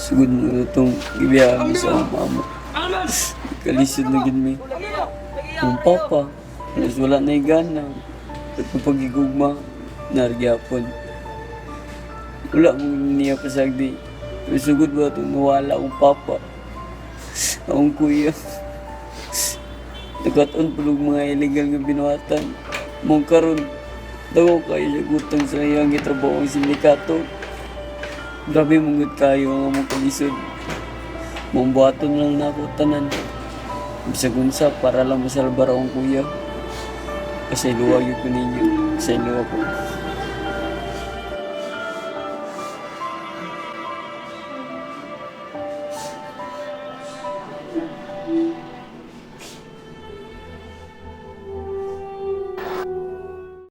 Sugod mo itong gibiyahan mi sa akong mama. Kalisod na gid mi. Ang papa, halos wala na gana. At kung pagigugma, nargyapon. Wala mo niya pasagdi. Pero sugod ba itong nawala akong papa? Akong kuya. Nagkaton pulog mga illegal nga binuhatan. Mong karon, daw kayo sa gutang sa iyang gitrabaho ang sindikato. Grabe mong gud kayo ang among kalisod. Mong buhaton lang na ako tanan. Bisag unsa para lang masalbar akong kuya. Kasi luwag yun ko ninyo. Kasi luwa ko.